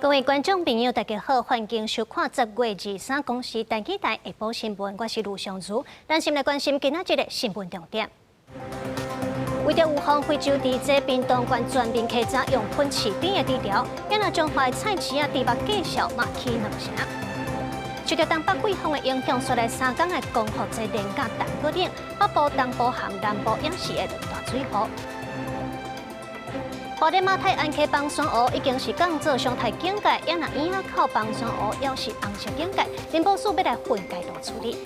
各位觀眾朋友，大家好，歡迎收看10月23公視台語台下晡新聞，我是盧尚如。咱先來關心今仔日的新聞重點。為著預防非洲豬災，屏東縣全面開閘用噴飼豬的豬條，今仔彰化菜市仔豬肉價數嘛起兩成。受著東北季風的影響，紲來三工的光復節連假逐個冷，北部、東部和南部也是會落大水雨。花蓮馬太鞍溪枋山湖已經是降做常態警戒，也若耳仔口枋山湖猶是紅色警戒，林保署欲來分階段處理。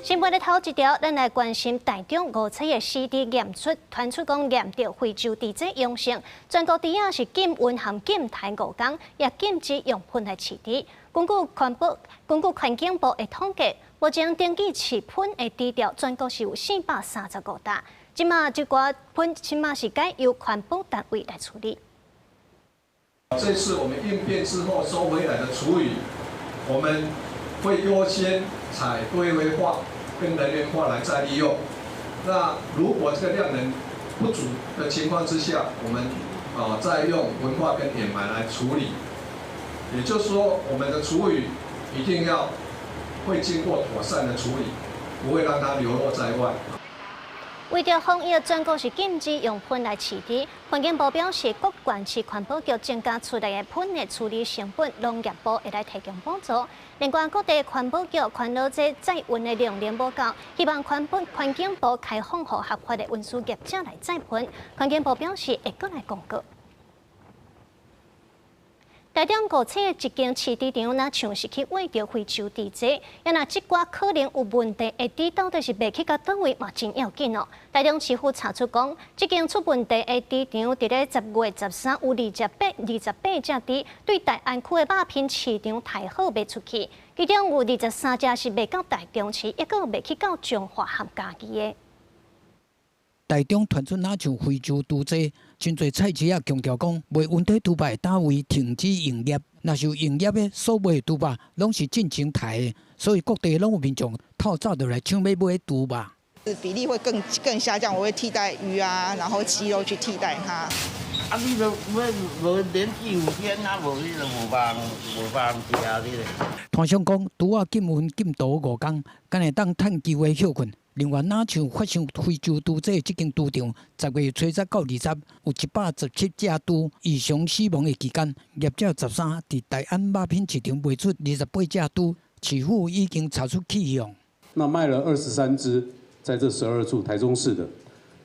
新聞的頭一條，咱來關心台中五彩的死豬驗出，傳出講驗著非洲豬災陽性，全國豬仔是禁運和禁刣五工，也禁止用糞來飼豬。根據環境部的統計，目前登記飼糞的豬條，全國是有435擔。這馬這寡糞，這馬是該由環保單位來處理。這次我們應變之後收回來的廚餘，我們會優先採堆肥化跟能源化來再利用。那如果這個量能不足的情況之下，我們再用焚化跟掩埋來處理。也就是說，我們的廚餘一定要會經過妥善的處理，不會讓它流落在外。為著防疫，全國是禁止用糞來飼豬。環境部表示，各縣市環保局增加出來的糞的處理成本，農業部會來提供補助。另外，各地環保局看到這載運的量能無夠，希望環保環境部開放予合法的運輸業者來載糞。環境部表示會閣來公告。台中五彩的一間飼豬場，若像是去餵著非洲豬災，也若這寡可能有問題的豬到底是賣去佗位嘛，真要緊哦。台中市府查出講，這間出問題的豬場，佇咧10月13有28隻豬對大安區的肉品市場刣好賣出去，其中有23隻是賣到台中市，抑閣有賣去到彰化和嘉義的。台中傳出若像非洲豬災，真濟菜市仔強調講，賣溫體豬肉的單位停止營業。若是有營業的，所賣的豬肉攏是進前刣的，所以各地攏有民眾透早就來搶欲買豬肉。比例會更下降，我會替代魚啊，然後雞肉去替代它。啊，你都買無連續五天啊，無你就無法食你咧。攤商講，豬仔禁運禁毒五工，敢會當趁機會歇睏。另外，若像發生非洲豬災這間豬場，10月初十到20，有117隻豬異常死亡的期間，業者13佇大安肉品市場賣出28隻豬，市府已經查出去向。那賣了23隻，在這12處台中市的，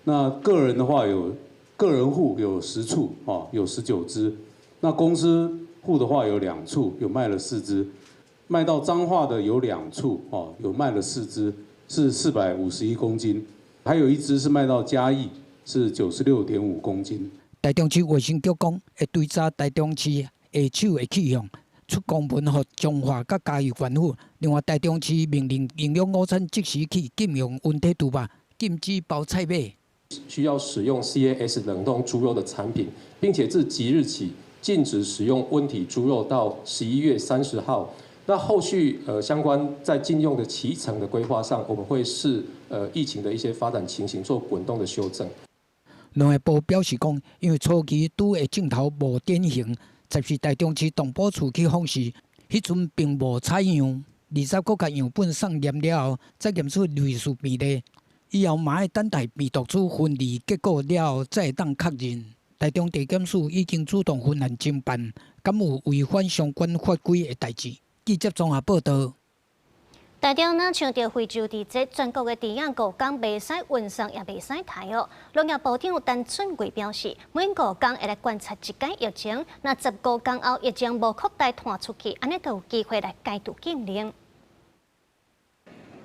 那個人的話有個人戶有10處，哦，有19隻，那公司戶的話有兩處，有賣了四隻，賣到彰化的有兩處，哦，有賣了四隻。是451公斤，還有一隻是賣到嘉義，是96.5公斤。台中市衛生局講，會追查台中市下手的去向，出公文予彰化佮嘉義縣府。另外，台中市命令營養午餐即時起禁用溫體豬肉，禁止包菜碼。需要使用 CAS 冷凍豬肉的產品，並且自即日起禁止使用溫體豬肉到11月30號。那後續相關在禁用的期程的規劃上，我們會視疫情的一些發展情形做滾動的修正。農業部表示講，因為初期豬的症頭無典型，十四台中市動保處去訪視，彼陣並無採樣，20閣共樣本送驗了後，才驗出類似病例，以後嘛愛等待病毒株分離結果了後，才會當確認。台中地檢署已經主動分案偵辦，敢有違反相關法規的代誌。記者綜合報道。台中若像著非洲豬災，全國的豬仔五工袂使運送，也袂使刣哦。農業部長陳俊貴表示，每五工會來觀察一擺疫情，若15工後疫情無擴大傳出去，按呢就有機會來解除禁令。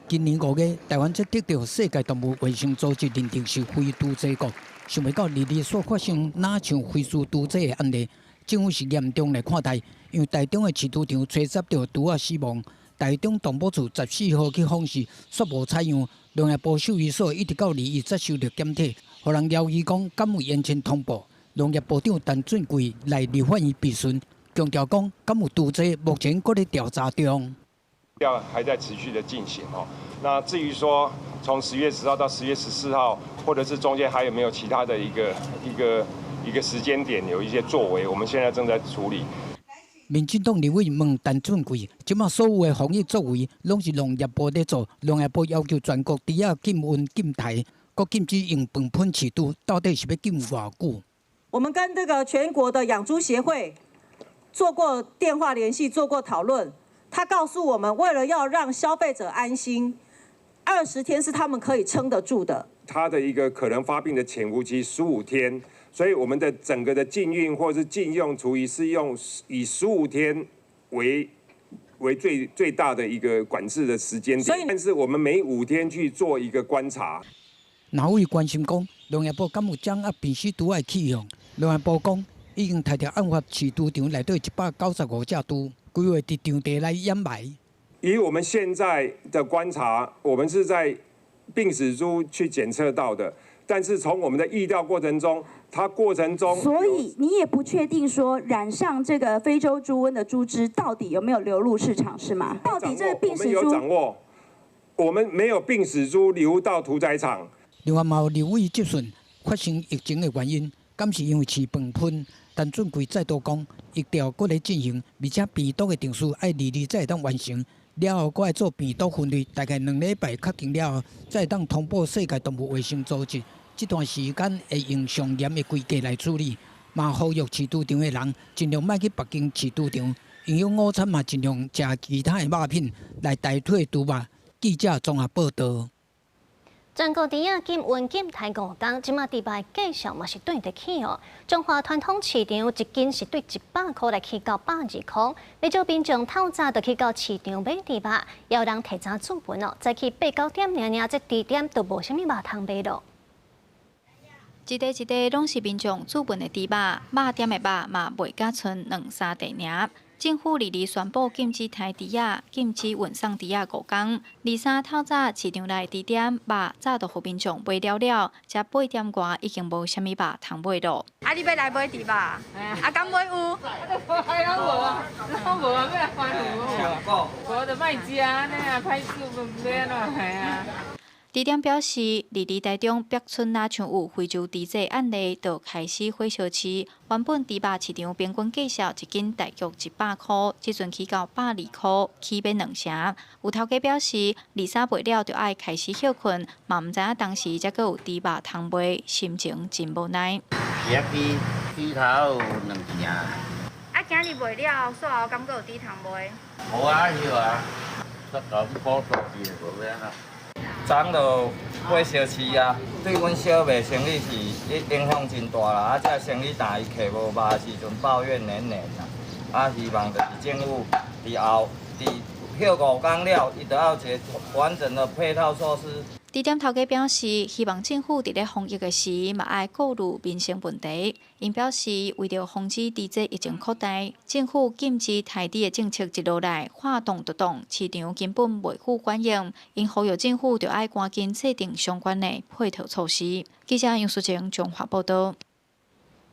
今年5月，台灣才得著世界動物衛生組織認定是非豬災國，想袂到二二煞發生若像非洲豬災的案例。政府是嚴重來看待，因為台中的飼豬場追查著豬仔死亡，台中動保處14號去訪視，煞無採樣。農業部獸醫所一直到21才收著檢體，予人懷疑講敢有延遲通報。農業部長陳俊貴來立法院備詢，強調講敢有豬災，目前閣咧調查中。調還在持續的進行哦。那至於說從10月10號到10月14號，或者是中間還有沒有其他的一個時間點有一些作為，我們現在正在處理。民進黨立委問陳俊貴，這馬所有的防疫作為，攏是農業部咧做，農業部要求全國豬仔禁運禁刣，閣禁止用糞噴飼豬，到底是欲禁偌久？我們跟這個全國的養豬協會做過電話聯繫，做過討論，他告訴我們，為了要讓消費者安心，20天是他們可以撐得住的。它的一個可能發病的潛伏期15天。所以我們的整個的禁運或是禁用廚餘是用以十五天為最最大的一個管制的時間點，但是我們每五天去做一個觀察。哪位關心講，農業部敢有掌握病死豬的去向？農業部講已經提著案發飼豬場內底195隻豬，規劃佇場地來掩埋。以我們現在的觀察，我們是在病死豬去檢測到的，但是從我們的疫調過程中，它過程中，所以你也不確定說染上這個非洲豬瘟的豬隻到底有沒有流入市場，是嗎？到底這個病死豬，我們有掌握，我們沒有病死豬流到屠宰場。另外，嘛有立委質詢發生疫情的原因，敢是因為飼糞噴？陳俊貴再度講，疫調閣咧進行，而且病毒的程序愛二日才會當完成，了後閣愛做病毒分類，大概2禮拜確定了後，才會當通報世界動物衛生組織。這段時間會用上嚴的規格來處理，嘛呼籲飼豬場的人盡量莫去別間飼豬場，營養午餐嘛盡量食其他的肉品來代替豬肉。記者綜合報道。全國豬仔禁運禁刣5工，這馬豬肉價數嘛是對得起哦。彰化傳統市場一斤是對100箍來起到120箍，不少民眾透早就去到市場買豬肉，也有人提早煮飯哦。早起八九點爾爾，這豬店都無啥物肉通賣囉。一塊一塊攏是民眾煮飯的豬肉，肉店的肉嘛賣甲賰兩三塊爾。政府二二宣布禁止刣豬仔、禁止運送豬仔5工。二三透早市場內豬店肉早就予民眾買了了，才8點外已經無啥物肉通買囉。啊，你欲來買豬肉？啊，敢買有？攏無啊，攏無啊，欲來歡呼無？無就莫食按呢啊，歹勢欲按怎嘿啊。豬店表示，二二台中北村若像有非洲豬瘟案例，就開始火燒市。原本豬肉市場平均價數一斤大約100箍，這陣起到120箍，起碼兩成。有頭家表示，二三賣了就愛開始歇睏，嘛毋知影當時才閣有豬肉通賣，心情真無奈。是啊，起起頭兩成。啊，今日賣了，煞後敢閣有豬通賣？無啊，歇啊，煞甲阮補數字無欲按怎。昨就火燒市啊，對阮小賣生意是影響真大啦。啊，這生意但伊客無肉的時陣，抱怨連連啦。啊，希望就是政府佇後佇歇五工了，伊就要一個完整的配套措施。豬店頭家表示，希望政府佇咧防疫的時，嘛愛顧慮民生問題。𪜶表示，為著防止豬瘟疫情擴大，政府禁止刣豬的政策一落來，話擋就擋，市場根本袂赴反應。𪜶呼籲政府著愛趕緊制定相關的配套措施。記者楊淑靜彰化報導。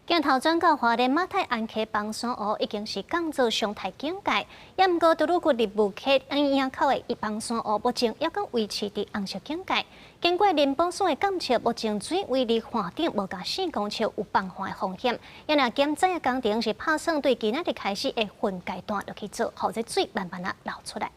鏡頭轉到花蓮馬太鞍溪枋山湖已經是降做常態警戒，也毋過都魯谷立霧溪營口的枋山湖目前猶閣維持佇紅色警戒。經過林保所的監測，目前水位佇岸頂無共4公尺有崩岸的風險。因若減災的工程是拍算對今仔日開始會分階段落去做，予這水慢慢仔流出來。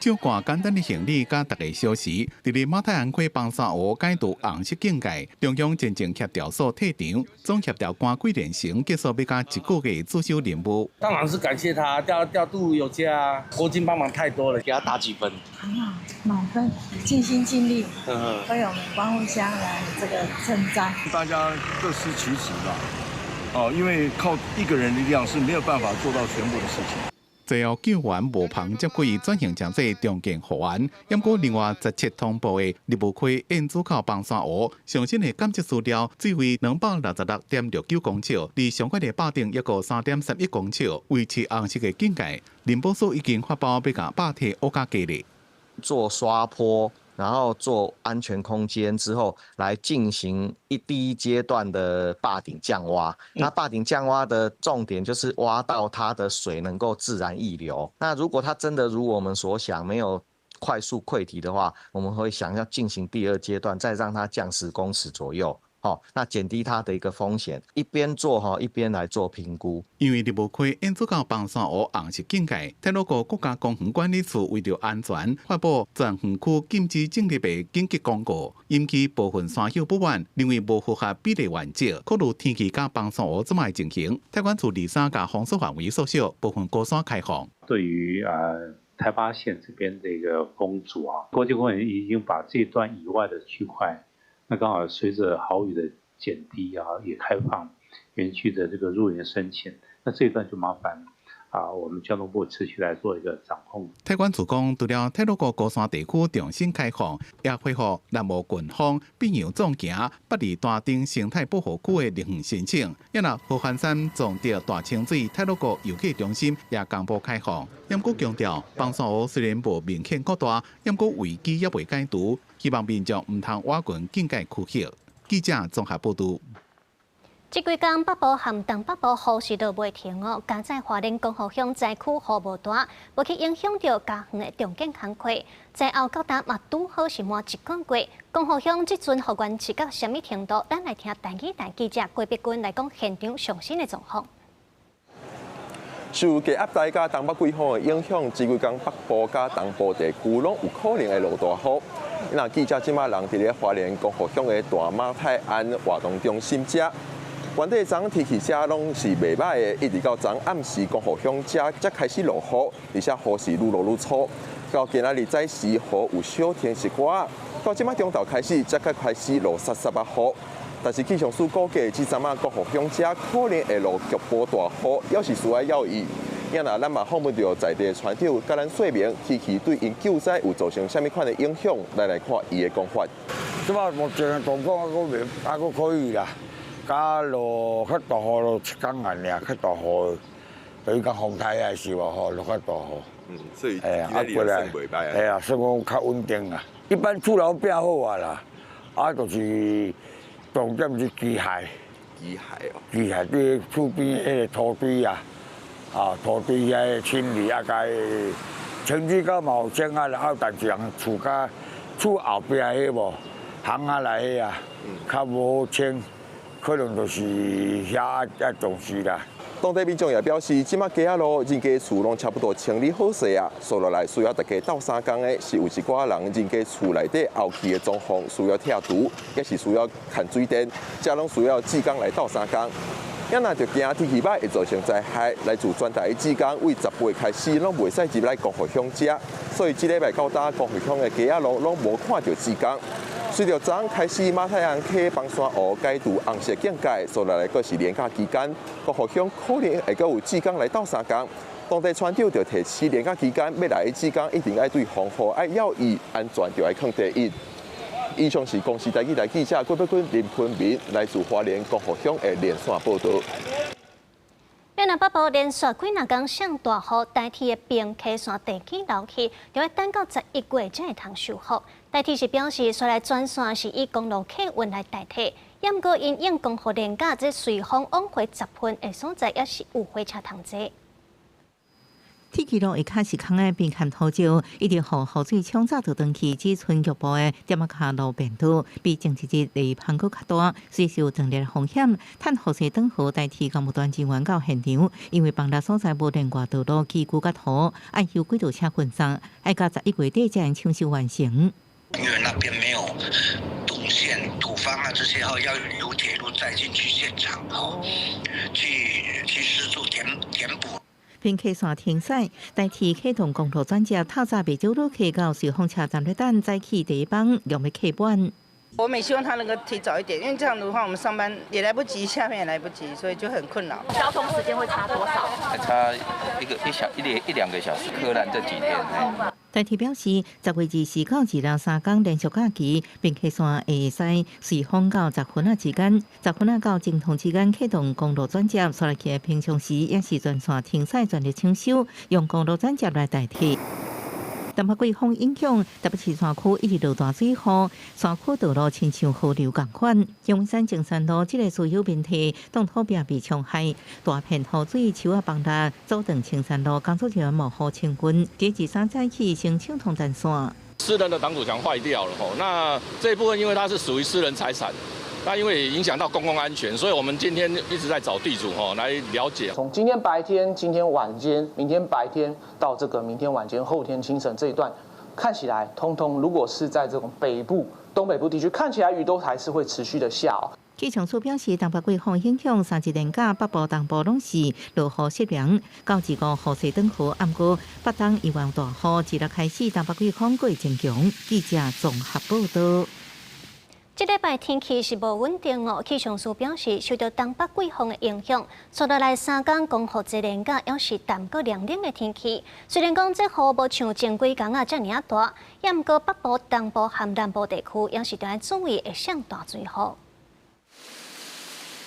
照掛簡單的行李佮逐个小時，佇咧馬太鞍溪枋山湖解除紅色警戒，中央前進協調所退場，總協調官桂連成結束欲加一個月駐守任務。當然是感謝他調度有加，國軍幫忙太多了，給他打幾分？很好，滿分，盡心盡力，為我們光復鄉來這個賑災。大家各司其職啦，哦，因為靠一個人的力量是沒有辦法做到全部的事情。最後救援無縫接軌轉型成做重建復原，毋過另外17通報的立霧溪燕子口枋山湖上新的監測資料，水位266.69公尺，離上個月壩頂抑閣3.31公尺，維持紅色的警戒。林保所已經發包欲共壩體烏加加力做刷坡，然後做安全空間之後，來進行第一階段的壩頂降挖。那壩頂降挖的重點就是挖到它的水能夠自然溢流。那如果它真的如我們所想，沒有快速潰堤的話，我們會想要進行第二階段，再讓它降10公尺左右。好，那減低它的一個風險，一邊做哈，一邊來做評估。因為立霧溪燕子溝崩山湖紅色警戒，太魯閣國家公園管理處為著安全，發布全園區禁止進入的緊急公告，引起部分山友不滿，認為無符合比例原則，考慮天氣佮崩山湖這麼情形，太管處23共封鎖範圍縮小，部分高山開放。對於台八線這邊的一個封阻啊，國際公園已經把這段以外的區塊。那剛好隨着豪雨的減低啊，也開放園區的這個入園申請。那這一段就麻煩啊，我們交通部持續來做一個掌控。太管處講，除了太魯閣高山地區重新開放，也恢復南無群峰、碧陽縱行、北里大町生態保護區的入園申請。也若合歡山崇德大清水太魯閣遊客中心也公布開放。毋過強調，崩山湖雖然無明顯擴大，毋過危機猶未解除。希望民眾毋通倚近警戒區域。記者綜合報導。這幾工北部和東北部雨是落袂停哦，佳哉花蓮光復鄉災區雨無大，無去影響著家園的重建工課。災後到今嘛拄好是滿一個月，光復鄉這陣復原是到啥物程度？咱來聽台語台記者郭碧君來講現場上新的狀況。受低壓帶佮東北季風的影響，這幾工北部佮東部地區攏有可能會落大雨。那記者這馬人佇咧花蓮光復鄉的大馬太安活動中心遮，原底昨天氣遮攏是袂䆀的，一直到昨暗時光復鄉遮才開始落雨，而且雨是愈落愈粗。到今仔日早時雨有小停一寡，到這馬中晝開始才開始落澼澼仔雨。但是氣象署估計，這陣仔光復鄉遮可能會落局部大雨，猶是需愛留意。也若咱嘛訪問著在地村長，佮咱說明天氣對𪜶救災有造成啥物款的影響，來來看伊的講法。這擺目前的狀況還閣袂，還閣可以啦。佮落較大雨落一工爾爾，較大雨，等於講風台的時候吼落較大雨。嗯，所以哎啊過來，哎呀，算講較穩定啦。一般厝樓變好啊啦，啊就是重點是機械。機械哦。機械對厝邊彼個土堆啊。啊，土堆遐清理啊，共清理到嘛有清啊，啊，但是人厝較厝後壁彼無，巷仔內彼啊，較無好清，可能就是遐愛重視啦。當地民眾也表示，這馬街仔路人家厝攏差不多清理好勢啊，紲落來需要大家鬥相共的是有一寡人人家厝內底後期的裝潢需要拆除，抑是需要牽水電，這攏需要志工來鬥相共。也若著驚天氣䆀會造成災害，來自全台的志工為10月開始攏袂使入來光復鄉遮，所以這禮拜到今光復鄉的街仔路攏無看著志工。隨著昨昏開始馬太鞍溪崩山湖解除紅色警戒，紲落來閣是連假期間，光復鄉可能會閣有志工來鬥相共。當地村長就提醒連假期間欲來的志工一定愛對防護愛要意，安全就愛囥第一。以上是公視台語台記者郭碧君、林坤明來自花蓮光復鄉的連線報導。越南北部連續幾若工上大雨，台鐵的平溪線地基漏去，就欲等到11月才會通修復。台鐵是表示，紲來專線是以公路客運來代替，毋過因應光復連假這瑞芳往回10分的所在，猶是有火車通坐。鐵岐路下跤是空的冰寒土石，一直予雨水沖走就轉去，只賰局部的店仔跤路變多，比前一日雷芳閣較大，隨時有斷裂風險。趁雨勢轉好，台鐵工務團人員到現場，因為崩落所在無連外道路機具佮土，愛修軌道車運送，愛到11月底才能搶修完成。因為那邊沒有動線、土方啊這些吼，要由鐵路載進去現場吼，去施作填補。平溪線停駛，台鐵啟動公路轉接，透早袂少旅客到瑞芳車站咧等，早起第一班用欲客滿。我們希望他能夠提早一點，因為這樣的話，我們上班也來不及，下面也來不及，所以就很困擾。交通時間會差多少？差一個一小一兩一兩個小時，柯南這幾天。台鐵表示，10月24到23工連續假期，平溪線會使瑞芳到十分仔之間，十分仔到菁通之間啟動公路轉接，紲落去平常時也是全線停駛，全力搶修，用公路轉接來代替。東北季風影響，台北市山區一直落大水雨，山區道路親像河流仝款。陽明山中山路這个所有面體擋土壁被沖害，大片雨水樹仔崩落，阻斷青山路工作人員冒雨清運。第三早起先搶通電線。私人的擋土牆壞掉了，吼，那這一部分因為它是屬於私人財產。那因為影響到公共安全，所以我們今天一直在找地主吼來了解。從今天白天、今天晚間、明天白天到這個明天晚間、後天清晨這一段，看起來通通如果是在這種北部、東北部地區，看起來雨都還是會持續的下哦。氣象署表示，東北季風影響三日連假，北部、東部攏是落雨濕涼，到二五雨勢轉好，毋過北東依然大雨，自六開始東北季風閣會增強。記者綜合報導。這禮拜天氣是無穩定哦。氣象署表示，受到東北季風的影響，接落來三工光復節連假，猶是淡閣涼冷的天氣。雖然講這雨無像前幾工啊遮爾仔大，也毋過北部、東部和南部地區，猶是著愛注意會上大水雨。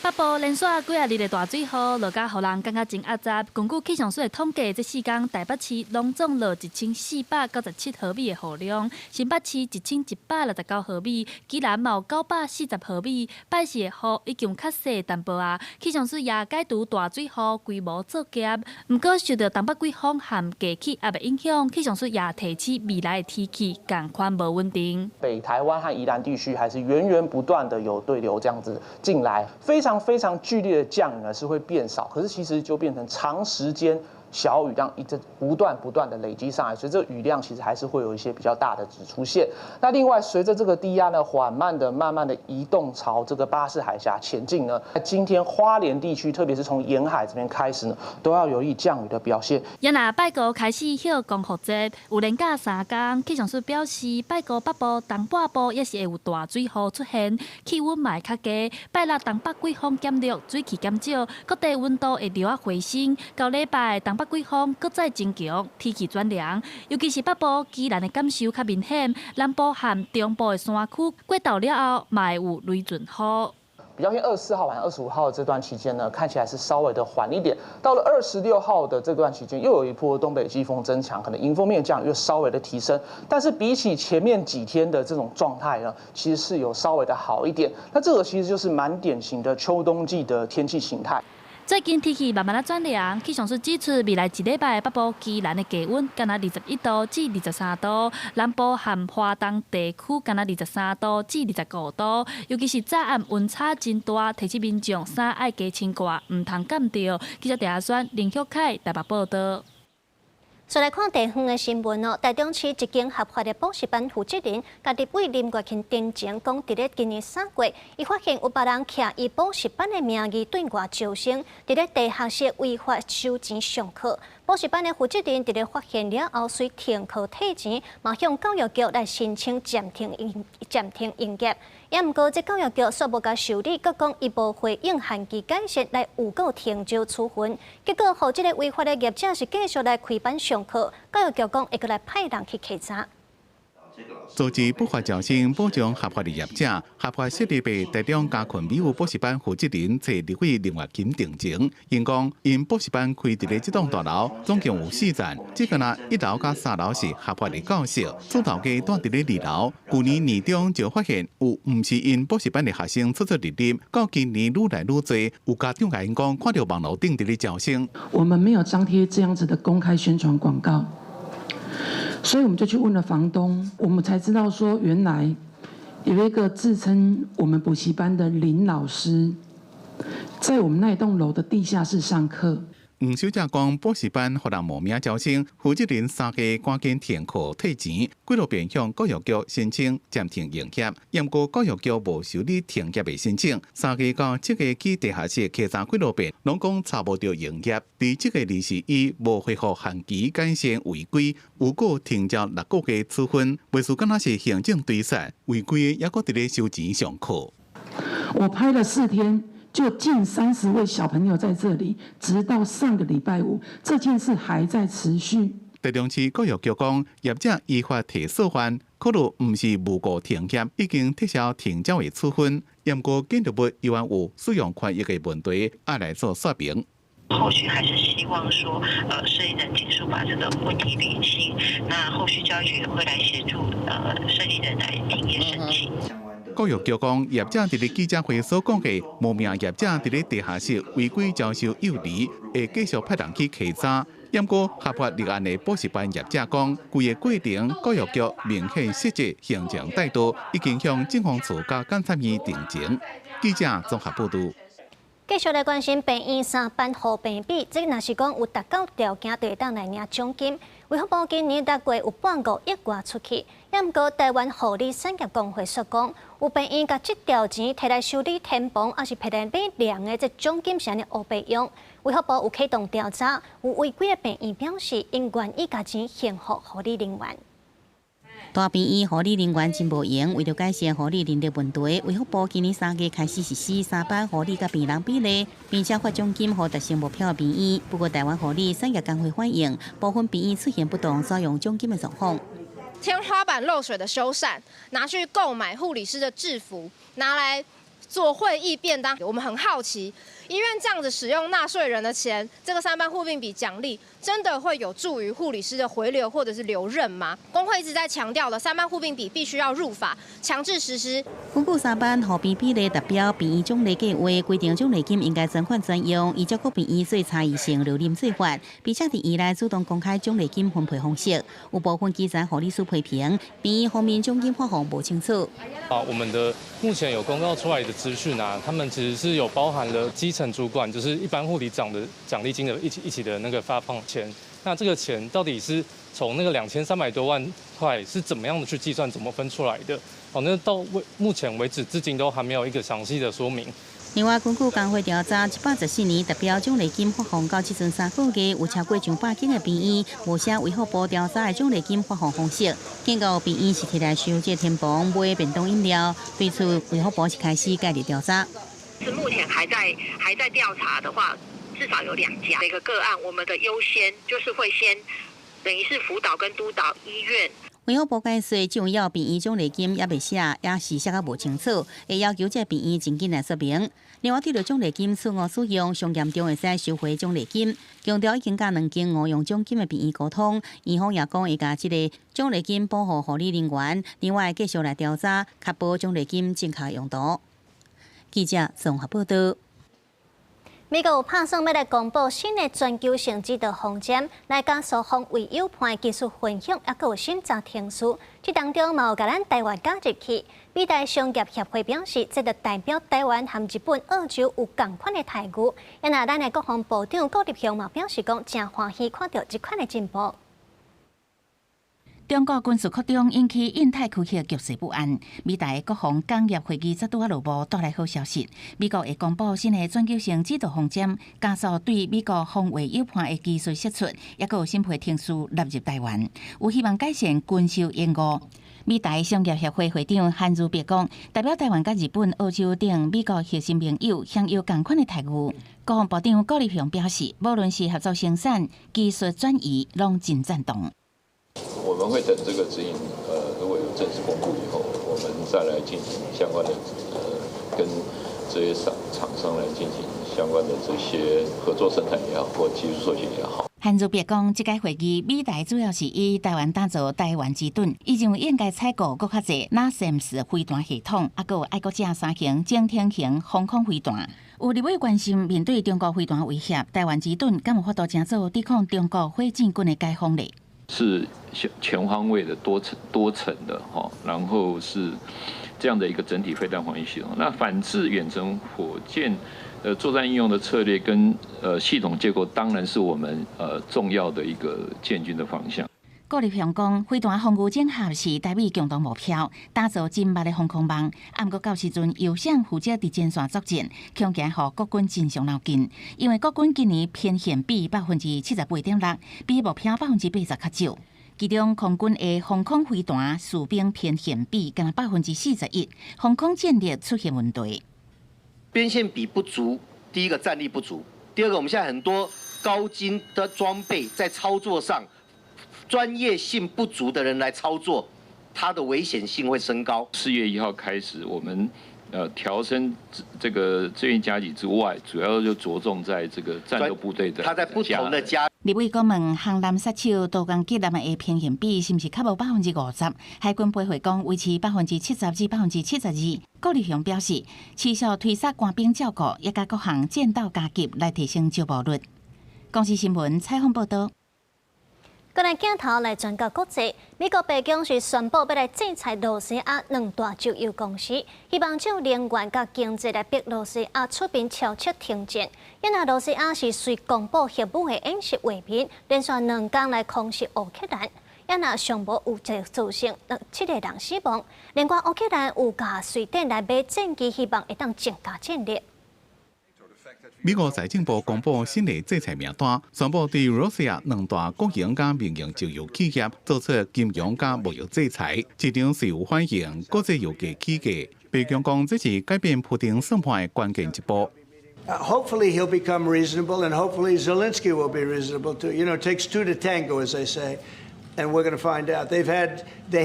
北部連續幾仔日的大水雨，落甲予人感覺真壓雜。根據氣象署的統計，這四工台北市攏總落1497毫米的雨量，新北市1169毫米，宜蘭嘛有940毫米。拜四的雨已經較細淡薄仔！氣象署也解除大水雨規模作業。毋過受著東北季風和低氣壓的影響，氣象署也提醒未來的天氣仝款無穩定。北台灣和宜蘭地區還是源源不斷的有對流這樣子進來，非常非常劇烈的降雨呢是會變少，可是其實就變成長時間小雨量一直不斷不斷的累積上來，所以這個雨量其實還是會有一些比較大的值出現。那另外隨着這個低壓呢緩慢的、慢慢的移動朝這個巴士海峽前進呢，今天花蓮地區，特別是從沿海這邊開始呢，都要留意降雨的表現。也若拜五開始歇光復節，有連假三工，氣象署表示，拜五北部、東半部也是會有大水雨出現，氣溫嘛會較低。拜六東北季風減弱，水汽減少，各地溫度會略仔回升。到禮拜東北季風閣再增強，天氣轉涼，尤其是北部宜蘭的感受較明顯。南部和中部的山區過晝了後，嘛會有雷陣雨。比較偏24號晚25號的這段期間呢，看起來是稍微的緩一點。到了26號的這段期間，又有一波東北季風增強，可能迎風面降雨又稍微的提升。但是比起前面幾天的這種狀態呢，其實是有稍微的好一點。那這個其實就是蠻典型的秋冬季的天氣形態。最近天氣慢慢仔轉涼，氣象署指出，未來一禮拜北部宜蘭的低溫干焦21度至23度，南部和花東地區干焦23度至25度。尤其是早暗溫差真大，提醒民眾衫愛加穿掛，毋通感著。記者鄭阿宣、林旭凱台北報導。再來看地方的新聞哦，台中市一間合法的補習班負責人，共立委林月琴澄清講，佇咧今年3月，伊發現有別人徛伊補習班的名義對外招生，佇咧地下室違法收錢上課。補習班的負責人佇咧發現了後，遂停課退錢，嘛向教育局來申請暫停營業。也毋過，這教育局煞無共受理，閣講伊無回應限期解釋來預告停招處分。結果，予這个違法的業者是繼續來開班上課。教育局講會閣來派人去稽查。組織不法招生保障合法的業者，合法設立的台中嘉坤美語補習班負責人揣立委林月琴澄清，𪜶講𪜶補習班開佇咧這棟大樓，總共有四層，這個若一樓佮三樓是合法的教室，主頭家蹛佇咧二樓。舊年年中就發現有毋是𪜶補習班的學生出出入入，到今年愈來愈濟，有家長共𪜶講看著網路頂佇咧招生。我們沒有張貼這樣子的公開宣傳廣告。所以我們就去問了房東，我們才知道說原來有一個自稱我們補習班的林老師，在我們那棟樓的地下室上課。黃小姐講，補習班予人冒名招生，負責人3月趕緊停課退錢，幾落便向教育局申請暫停營業，毋過教育局無受理停業的申請。3月到7月去地下室稽查幾落遍，攏講查無著營業。佇這个21無回覆限期改善違規，有過停招6個月處分，袂輸敢若是行政追殺，違規的猶閣佇咧收錢上課。我拍了4天。就近30位小朋友在這裡，直到上個禮拜五，這件事還在持續。台中市教育局講，業者依法提訴犯，可能毋是無故停業，已經撤銷停招的處分。毋過建築物依然有使用權益的問題，愛來做說明。後續還是希望說，設立人盡速把這個問題釐清。那後續教育局也會來協助，設立人來停業申請。教育局講，業者佇咧記者會所講的無名業者佇咧地下室違規招收幼兒，會繼續派人去稽查。毋過合法立案的補習班業者講，規个過程教育局明顯失職行政怠惰，已經向警方處佮監察院陳情。記者綜合報導。繼續來關心病院三班護病比，這若是講有達到條件，就會當來領獎金。衛福部今年六月有半個億外出去，也毋過台灣護理產業公會說講，有病院共這條錢提來修理天棚，抑是提來買糧的這獎金是按呢烏白用。衛福部有啟動調查，有違規的病院表示，𪜶願意共錢還予護理人員。大病院護理人員真無閒，為著改善護理人力問題，衛福部今年3月開始實施三班護理佮病人比例，並且發獎金予達成目標的病院。不過，台灣護理產業工會反映，部分病院出現不當使用獎金的狀況。天花板漏水的修繕，拿去購買護理師的制服，拿來做會議便當。我們很好奇，醫院這樣子使用納稅人的錢，這個三班護病比獎勵，真的會有助於護理師的回流或者是留任嗎？工會一直在強調的三班護病比必須要入法，強制實施。根據三班護病比例達標，病院獎勵計劃規定獎勵金應該專款專用，依照各病院做差異性留任做法，並且佇院內主動公開獎勵金分配方式。有部分基層護理師批評，病院方面獎金發放無清楚。啊，我們的目前有公告出來的資訊啊，他們其實是有包含了基層主管，就是一般護理長的獎勵金的一起的那個發放錢。那這個錢到底是從那個2300多萬塊是怎麼樣的去計算，怎麼分出來的？哦，那到目前為止，至今都還沒有一個詳細的說明。另外，根據工會調查，114年達標獎勵金發放到這陣3個月，有超過上百間的病院無寫衛福部調查的獎勵金發放方式，見到病院是提來收這天棚買便當飲料，對此衛福部是開始介入調查。是目前還在調查的話，至少有2家。每個個案，我們的優先就是會先等於是輔導跟督導醫院。衛福部解釋，這項病院獎勵金猶未寫，也是寫甲無清楚，會要求這病院盡緊來說明。另外，對著獎勵金錯誤使用，上嚴重會使收回獎勵金。強調已經佮兩間誤用獎金的病院溝通，院方也講會共這個獎勵金補予護理人員。另外，繼續來調查，確保獎勵金正確用途。記者綜合報導。美國有拍算欲來公布新的全球性指導方針，來加速防衛友伴技術分享，抑閣有審查程序。這當中嘛有共咱台灣加入去。美台商業協會表示，這就代表台灣和日本、澳洲有仝款的待遇。啊若咱的國防部長顧立雄嘛表示講，誠歡喜看著這款的進步。中國軍事擴張引起印太區域局勢不安。美台國防工業會議才拄仔落幕，帶來好消息。美國會公布新的全球性指導方針，加速對美國防衛友伴的技術釋出，抑閣有審批程序納入台灣，有希望改善軍售延誤。美台商業協會會長韓如碧講，代表台灣佮日本、澳洲等美國核心盟友享有仝款的待遇。國防部長顧立雄表示，無論是合作生產、技術轉移，攏真贊同。我們會等這個指引，如果有正式公布以後，我們再來進行相關的，跟這些廠商來進行相關的這些合作生產也好，或技術授權也好。韓如碧講，這屆會議美台主要是以台灣打造台灣之盾，伊認為應該採購閣較濟 NASAMS 飛彈系統，抑閣有愛國者三型潛艇型防空飛彈。有立委關心，面對中國飛彈威脅，台灣之盾敢有法度成做抵抗中國火箭軍的解放咧？是全方位的多層多層的哈，然後是這樣的一個整體飛彈防禦系統。那反制遠程火箭作戰應用的策略跟系統結構，當然是我們重要的一個建軍的方向。顧立雄講，飛彈防禦整合是台美共同目標，打造緊密的防空網。啊，毋過到時陣由誰負責佇前線作戰，恐驚予國軍真傷腦筋。因為國軍今年編憲比78.6%，比目標80%較少。其中空軍的防空飛彈士兵編憲比干焦41%，防空戰力出現問題。編憲比不足，第一個戰力不足，第二個我們現在很多高精的裝備在操作上。專業性不足的人來操作，它的危險性會升高。4月1號開始，我們調升這個志願加給之外，主要就着重在這個戰鬥部隊的。他在不同的加。立委詢問航艦殺手多攻擊艦的偏向比是毋是較無50%？海軍回覆講維持70%至72%。郭立雄表示，持續推捒官兵照顧，也佮各項戰鬥加級來提升招募率。公視新聞採訪報導。過來鏡頭來轉到國際，美國白宮是宣布欲來制裁羅西亞兩大石油公司，希望借能源佮經濟來逼羅西亞出面悄悄停戰。因為羅西亞是隨公布核武的演習畫面，連續兩工來空襲烏克蘭，也若上無有造成七個人死亡。另外，烏克蘭有共瑞典來買戰機，希望會當增加戰力。美國財政部公布新的制裁名單，宣布對羅西亞兩大國營佮民營石油企業做出金融佮貿易制裁。市場是有反應，國際油價起價。白宮講這是改變普丁算盤的關鍵一步。 Hopefully he'll become reasonable, and hopefully Zelensky will be reasonable too. It takes two to tango, as they say, and we're going to find out. They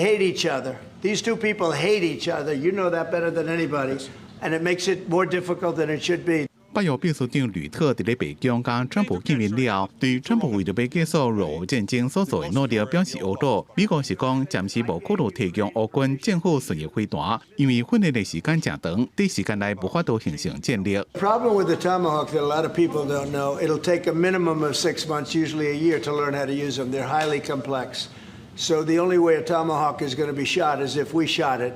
hate each other. These two people hate each other. You know that better than anybody, and it makes it more difficult than it should be. 北約秘書長呂特佇咧白宮佮川普見面了，對川普為著欲結束俄烏戰爭所做的努力表示懊惱。美國是講暫時無考慮提供烏軍戰斧巡弋飛彈，因為訓練的時間誠長，短時間內無法度形成戰力。 The problem with the Tomahawk that a lot of people don't know, it'll take a minimum of 6 months, usually a year, to learn how to use them. They're highly complex. So the only way a Tomahawk is going to be shot is if we shot it,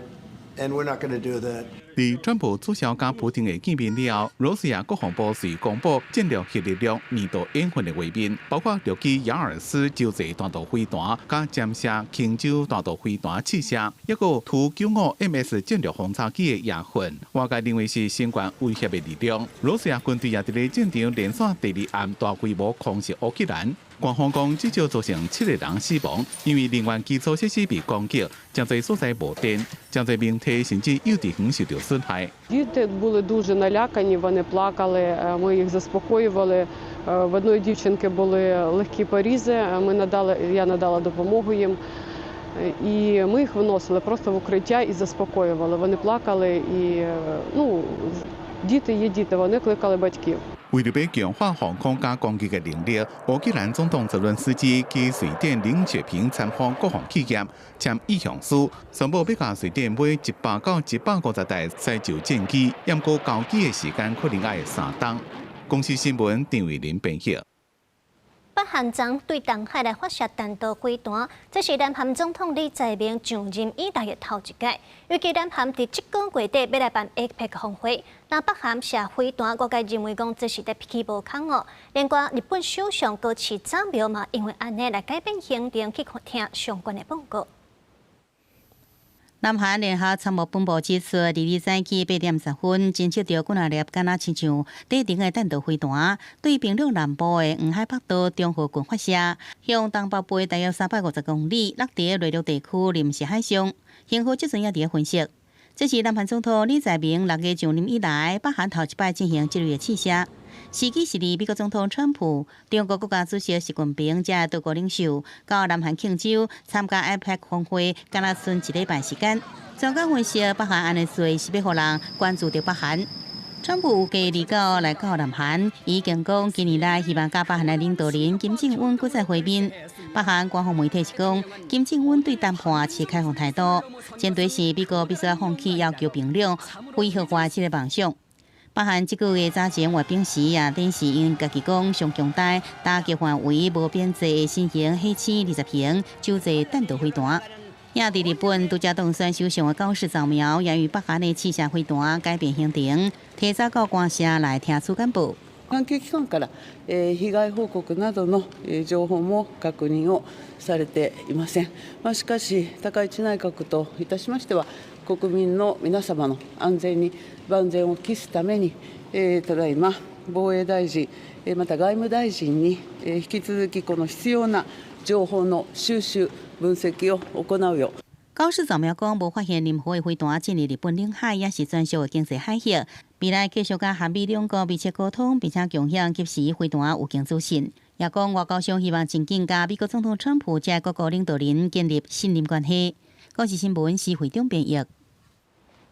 and we're not going to do that. 佇川普取消佮普丁的見面了，羅西亞國防部隨公布戰略核力量年度演訓的畫面，包括六支雅爾斯洲際彈道飛彈、佮尖射輕洲彈道飛彈試射，抑閣圖95 MS 戰略轟炸機的夜訓。外界認為是新冠威脅的力量。羅西亞軍隊也佇咧戰場連續第二暗大規模空襲烏克蘭。官方講至少造成七個人死亡，因為能源基礎設施被攻擊，誠濟所在無電，誠濟媒體甚至幼稚園受著損害。 Діти були дуже налякані, вони плакали, ми їх заспокоювали. В одної дівчинки були легкі порізи, ми надали, я надала допомогу їм. І ми їх виносили просто в укриття і заспокоювали. Вони плакали і, ну, діти є діти, вони кликали батьків. 為著欲強化防空佮攻擊的能力，烏克蘭總統澤倫斯基去瑞典林雪平參訪國防企業，簽意向書，宣布欲共瑞典買100到150台西鷲戰機，毋過交機的時間可能愛3冬。公視新聞張偉林編譯。北韓昨對東海來發射彈道飛彈，這是南韓總統李在明上任以來的頭一擺。預計南韓佇這個月底欲來辦 APEC 峰會，那北韓射飛彈，外界認為講這是佇脾氣無仝哦。連掛日本首相高市早苗嘛，因為按呢來改變行程去聽相關的報告。南韓聯合參謀本部指出，佇日早起8點10分，偵測著幾若粒敢若親像短程的彈道飛彈，對平壤南部的黃海北道中和郡發射，向東北飛大約350公里，落佇內陸地區臨時海上。型號這陣也佇分析，這是南韓總統李在明6月上任以來，北韓頭一擺進行這類的試射。時機是佇美國總統川普、中國國家主席習近平這多國領袖到南韓慶州參加 APEC 峰會，敢若賰一禮拜時間。專家分析，北韓按呢做是欲予人關注著北韓。川普預計29來到南韓，已經講今年來希望佮北韓的領導人金正恩閣再會面。北韓官方媒體是講，金正恩對談判持開放態度，前提是美國必須放棄要求平壤非核化這個夢想。北韓這個月早前閱兵時也展示𪜶家己講上強大打擊範圍無邊際的新型火星20型洲際彈道飛彈。也佇日本拄才當選首相的高市早苗，也與北韓的試射飛彈改變行程，提早到官舍來聽取簡報。関係機関から被害報告などの情報も確認をされていません。まあ、しかし、高市内閣といたしましては、国民の皆様の安全に万全を期すために、ただいま防衛大臣、また外務大臣に引き続きこの必要な情報の収集、分析を行うよう。高市早苗講，無發現任何的飛彈進入日本領海，抑是專屬的經濟海域。未來繼續佮韓美兩國密切溝通，並且共享及時飛彈預警資訊。也講外交上希望盡緊佮美國總統川普這各國領導人建立信任關係。公視新聞施惠中編譯。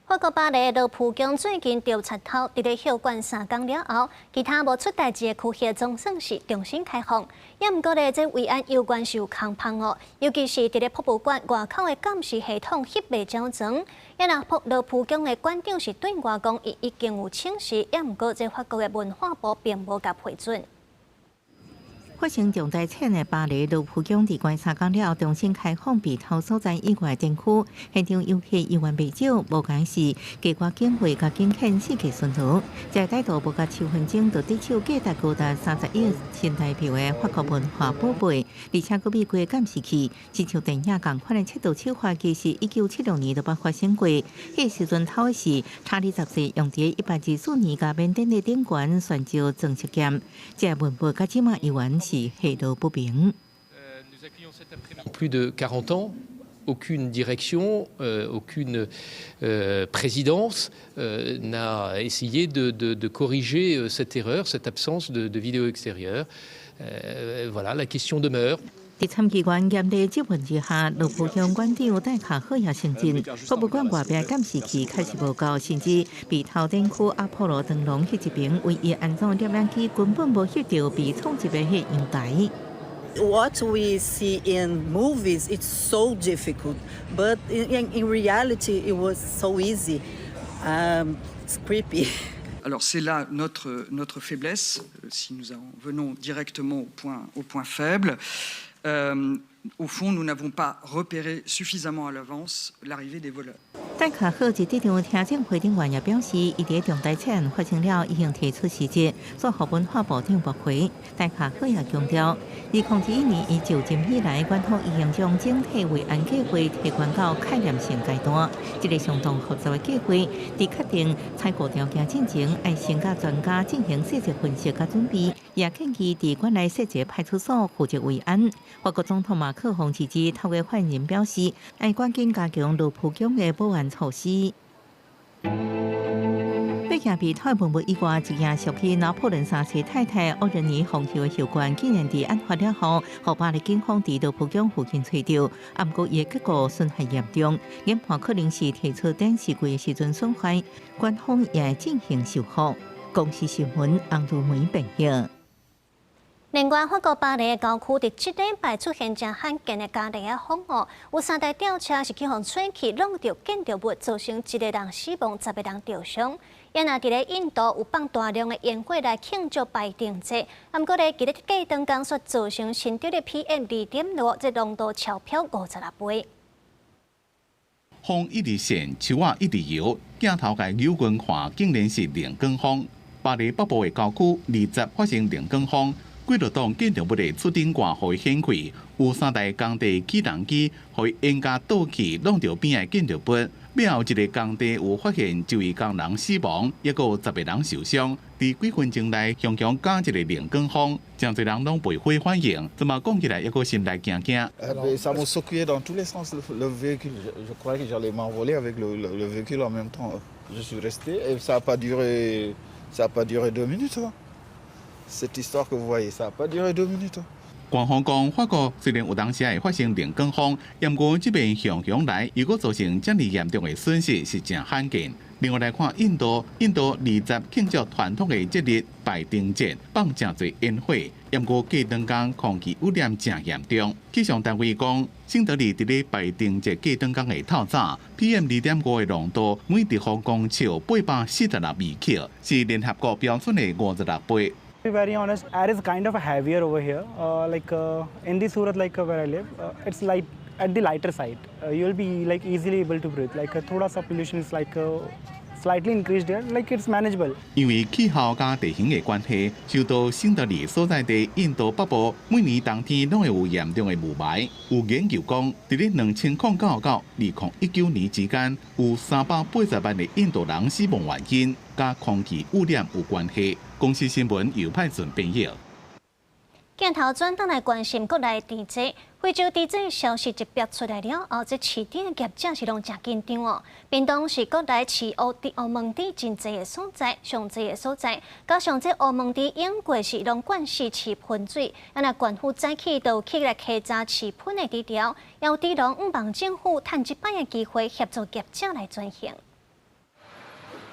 法國巴黎羅浮宮最近著賊偷，佇咧休館3工了後，其他無出代誌的區域總算是重新開放。也毋過咧，這維安猶原是有空縫哦，尤其是佇咧博物館外口的監視系統翕袂整全。也若羅浮宮的館長是對外講，伊已經有請示，也毋過這法國的文化部並無共批准。發生重大賊的巴黎盧浮宮佇關3工了後重新開放被偷所在以外展區，現場遊客猶原袂少，無共是加掛警衛佮警犬四界巡邏。這個歹徒無夠7分鐘就得手價值高達30億新台幣的法國文化寶貝，而且閣秘過監視器，親像電影仝款的竊盜手法，其實1976年就捌發生過。彼個時陣偷的是查理十世用佇124年共緬甸的頂懸懸石裝飾劍，這個文物到這馬猶原是下落不明。 Plus de 40 ans, aucune direction, aucune présidence n'a essayé de corriger cette erreur, cette absence de vidéo extérieure. Voilà, la question demeure. 佇參議員嚴厲質問之下，盧浮宮館長戴卡赫也承認，博物館外壁監視器確實無夠，甚至被偷展區阿波羅長廊彼一爿唯一安裝攝影機根本無翕著被闖入的彼陽台。 What we see in movies, it's so difficult, but in reality, it was so easy. It's creepy. Alors c'est là notre faiblesse, si nous en venons directement au point faible. Au fond, nous n'avons pas repéré suffisamment à l'avance l'arrivée des voleurs. 戴卡赫佇這場聽證會頂懸也表示，伊佇重大賊案發生了，已經提出辭職，煞予文化部長駁回。戴卡赫也強調，2021年伊就任以來，館方已經將整體維安計劃提懸到概念性階段。這個相當複雜的計劃，佇確定採購條件進前，愛先佮專家進行細節分析佮準備，也建議佇館內設一個派出所負責維安。法國總統馬克宏辭職透過發言人表示，愛趕緊加強盧浮宮的保安措施。八件被偷文物以外，一件屬於拿破崙三世太太歐仁妮皇后的後冠，竟然佇案發了後，予巴黎警方佇盧浮宮附近揣著，啊，毋過伊的結構損害嚴重，研判可能是提出展示櫃的時陣損壞，官方也會進行修復。公視新聞洪如梅編譯。另外，法國巴黎的郊區佇這禮拜出現誠罕見的嘉麗仔風哦，有三台吊車是去予吹去，挵著建築物，造成一個人死亡，10個人著傷。也若佇咧印度有放大量的煙火來慶祝拜燈節，毋過咧，佇咧過長工卻造成新德里 PM 2.5這濃度超標56倍。風一直旋，樹仔一直搖，鏡頭共扭近看，竟然是龍捲風。巴黎北部的郊區20發生龍捲風。幾落棟建築物的出頂蓋予伊掀開，有三台工地起重機予伊淹甲倒去，挵著邊仔建築物。尾後一个工地有發現一位工人死亡，抑閣有10個人受傷。佇幾分鐘內，雄雄加一个龍捲風，誠濟人攏袂火反應，這麼講起來，抑閣心內驚驚。 Ça m'a secoué dans tous les sens le véhicule. Je croyais que j'allais m'envoler avec le véhicule en même temps. Je suis resté et ça a pas duré 2 minutes. Cette histoire que vous voyez, ça n'a pas duré 2 minutes. 官方講，法國雖然有當時會發生龍捲風，毋過這邊雄雄來，如果造成這麼嚴重的損失是誠罕見。另外來看印度，印度20慶祝傳統的節日拜燈節，放誠濟煙火，毋過過兩工空氣污染誠嚴重。氣象單位講，新德里佇咧拜燈節過兩工的透早，PM 2.5的濃度每立方公尺846微克，是聯合國標準的56倍。 To be very honest, air is kind of heavier over here. Like in the Surat, like where I live, it's light at the lighter side. You'll be like easily able to breathe. Like thoda sa pollution is like slightly increased here. Like it's manageable. 因為氣候佮地形的關係，首都新德里所在地印度北部每年冬天攏會有嚴重的霧霾。有研究講，佇咧2009到2019年之間，有380萬的印度人死亡原因，佮空氣污染有關係。公視新聞由派順編譯。鏡頭轉轉來關心國內地災，非洲地震消息一爆出來了後，這飼場的業者是攏誠緊張哦。屏東是國內飼烏毛豬真濟的所在，上濟的所在，加上這烏毛豬養過是攏慣勢飼噴水，啊若縣府早起就去來稽查飼噴的豬條，要豬農向望政府趁這擺的機會協助業者來轉型。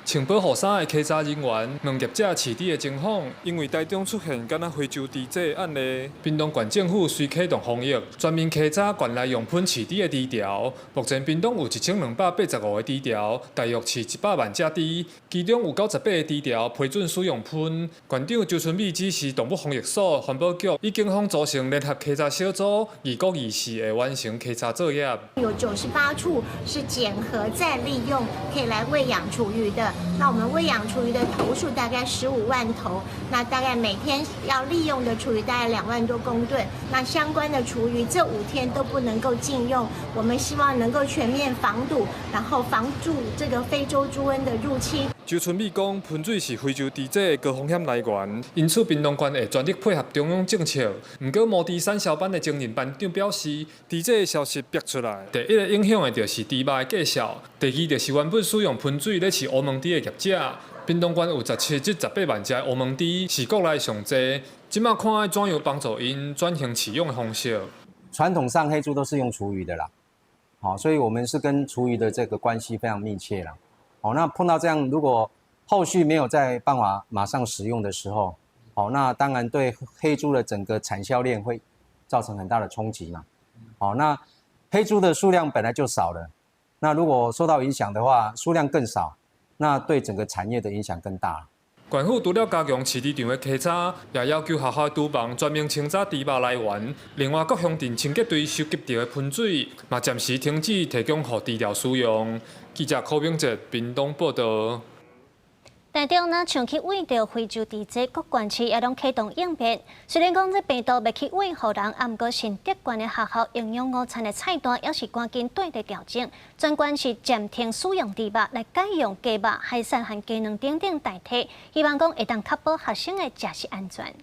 穿保護衫的稽查人員問業者飼豬的情況，因為台中出現敢若非洲豬瘟案例，屏東縣政府隨啟動防疫，全面稽查縣內用噴飼豬的豬寮。目前屏東有1285個豬寮，大約飼100萬隻豬，其中有98個豬寮批准使用噴。縣長周春米指示動物防疫所、環保局與警方組成聯合稽查小組，2024會完成稽查作業。有98處是檢核再利用，可以來餵養廚餘的。那我們餵養廚餘的頭數大概15萬頭，那大概每天要利用的廚餘大概2萬多公噸。那相關的廚餘這5天都不能夠禁用，我們希望能夠全面防堵，然後防住這個非洲豬瘟的入侵。周春米講，噴水是非洲豬瘟的高風險來源，因此屏東縣會全力配合中央政策。毋過毛豬產銷班的前任班長表示，豬瘟的消息爆出來，第一个影響的就是豬肉的價數，第二就是原本使用噴水咧飼烏毛豬的業者。屏東縣有17至18萬隻烏毛豬，是國內上濟。這馬看愛怎樣幫助𪜶轉型飼養的方式。傳統上黑豬都是用廚餘的啦，好，所以我們是跟廚餘的這個關係非常密切啦。好，那碰到這樣，如果後續沒有再辦法馬上使用的時候，好，那當然對黑豬的整個產銷鏈會造成很大的衝擊嘛。好，那黑豬的數量本來就少了，那如果受到影響的話，數量更少，那對整個產業的影響更大。縣府除了加強飼豬場的稽查，也要求學校廚房全面清查豬肉來源。另外，各鄉鎮清潔隊收集著的噴水，嘛暫時停止提供予豬寮使用。記者柯炳哲屏東報導。台中若像去餵著非洲豬瘟，各縣市也攏啟動應變。雖然講這病毒袂去餵予人，啊，毋過新竹縣的學校營養午餐的菜單也是趕緊綴咧調整。全縣是暫停使用豬肉，來改用雞肉、海產和雞卵等等代替，希望講會當確保學生的食食安全。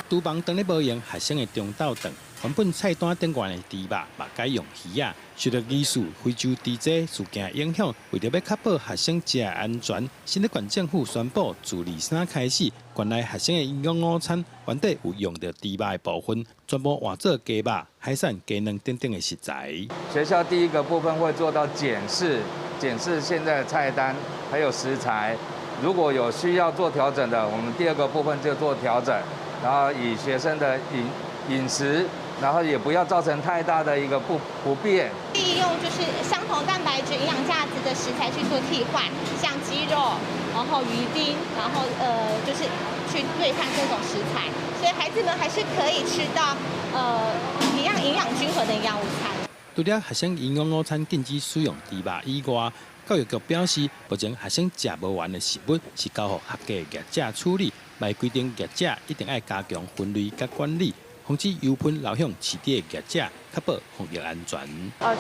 廚房當咧無閒，學生的中晝頓，原本菜單頂懸的豬肉，嘛改用魚仔。受著疑似非洲豬瘟事件影響，為著欲確保學生食安全，新竹縣政府宣布，自23開始，縣內學生的營養午餐原底有用著豬肉的部分，全部換做雞肉、海產、雞卵等等的食材。學校第一個部分會做到檢視，檢視現在的菜單還有食材，如果有需要做調整的，我們第二個部分就做調整，然後以學生的飲食。然後也不要造成太大的一個不便。利用就是相同蛋白質、營養價值的食材去做替換，像雞肉，然後魚丁，然後就是去兌換這種食材，所以孩子們還是可以吃到一樣營養均衡的營養午餐。除了學生營養午餐禁止使用豬肉以外，教育局表示，目前學生食無完的食物是交予合格業者處理，嘛規定業者一定愛加強分類佮管理。防止油噴流向飼豬的業者，確保防疫安全。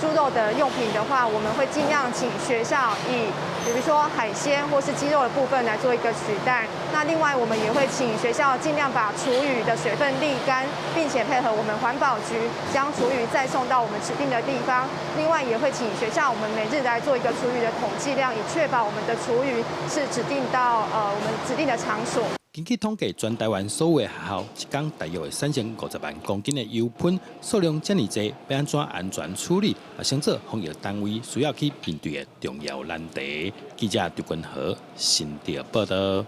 豬肉的用品的話，我們會盡量請學校以，比如說海鮮或是雞肉的部分來做一個取代。那另外，我們也會請學校盡量把廚餘的水分瀝乾，並且配合我們環保局將廚餘再送到我們指定的地方。另外，也會請學校我們每日來做一個廚餘的統計量，以確保我們的廚餘是指定到我們指定的場所。根據統計，全台灣所有的學校一工大約會產生50萬公斤的油噴，數量遮爾濟，欲按怎安全處理，嘛成做防疫單位需要去面對的重要難題。記者張君和新竹報導。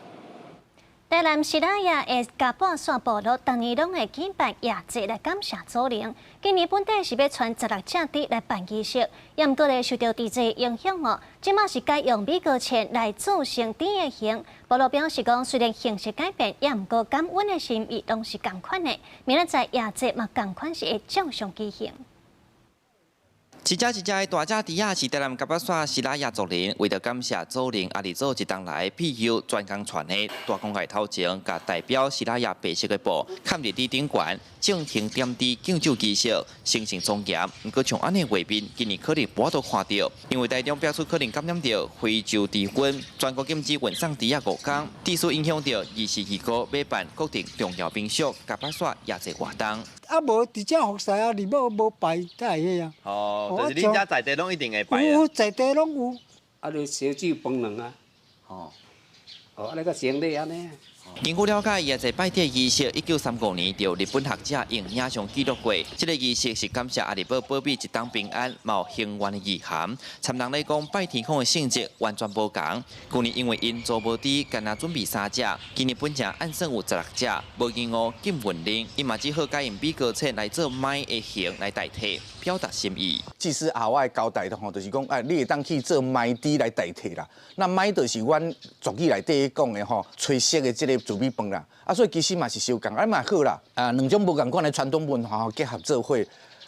台南西拉雅的嘉半山部落，逐年攏會舉辦夜祭來感謝祖靈。今年本底是欲舛16隻豬來辦儀式，也毋過咧受著豬瘟影響哦，這馬是改用米糕芡來做成豬的形。部落表示講，雖然形式改變，也毋過感恩的心意攏是仝款的。明仔載夜祭嘛，仝款是會照常舉行。一隻一隻的大隻豬仔是台南嘉八煞西拉雅族人為著感謝祖靈阿里祖一冬來庇佑專工傳的大公會頭前，共代表西拉雅白色的布崁佇豬頂懸，進行點豬敬酒儀式，神聖莊嚴。毋過像按呢畫面，今年可能無法度看著，因為台中爆出可能感染著非洲豬瘟，全國禁止運送豬仔5工，致使影響著22號欲辦國定重要民俗嘉八煞夜祭活動。啊，無佇遮服侍啊，你無無拜才會彼啊。哦，就是恁遮在地攏一定會拜。有在地攏有。啊，你燒酒飯卵啊，吼，哦，按呢閣成禮按呢。根據了解，夜祭拜天儀式，1935年，就日本學者用影像記錄過。這個儀式是感謝阿里寶保庇一冬平安、嘛有興願的意涵。參人咧講，拜天公的性質完全無仝。舊年因為𪜶租無豬，干焦準備三隻，今年本正按算有16隻，無經過禁運令，𪜶嘛只好改用米糕切來做麥的形來代替，表達心意。祭司阿我的交代吼，就是講，哎，你會當去做麥豬來代替啦。那麥就是阮俗語內底講的吼，炊色的這個糯米飯啦。啊，所以其實嘛是相仝，啊嘛好啦。啊，兩種無仝款的傳統文化結合做伙，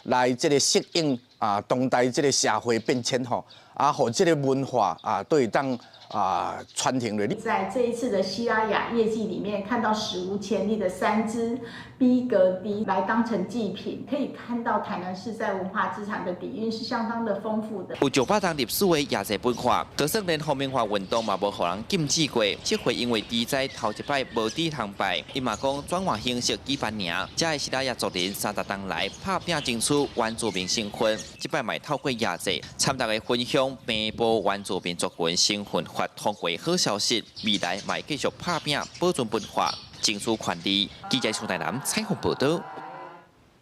來這個適應啊當代這個社會變遷吼，啊，予這個文化啊，都會當啊傳承落去。在這一次的西拉雅夜祭裡面，看到史無前例的三隻比格豬來當成祭品，可以看到台南市在文化資產的底蘊是相當的豐富的。有上百冬歷史的夜祭文化，就算連皇民化運動嘛無予人禁止過，這回因為豬災頭一擺無豬通拜，伊嘛講轉換形式舉辦爾，才會西拉雅族人30冬來拍拚爭取原住民身份，這擺嘛透過夜祭，參大家分享平埔原住民族群身份法通過好消息，未來嘛會繼續拍拚保存文化，爭取權利。記者蘇台南採訪報導。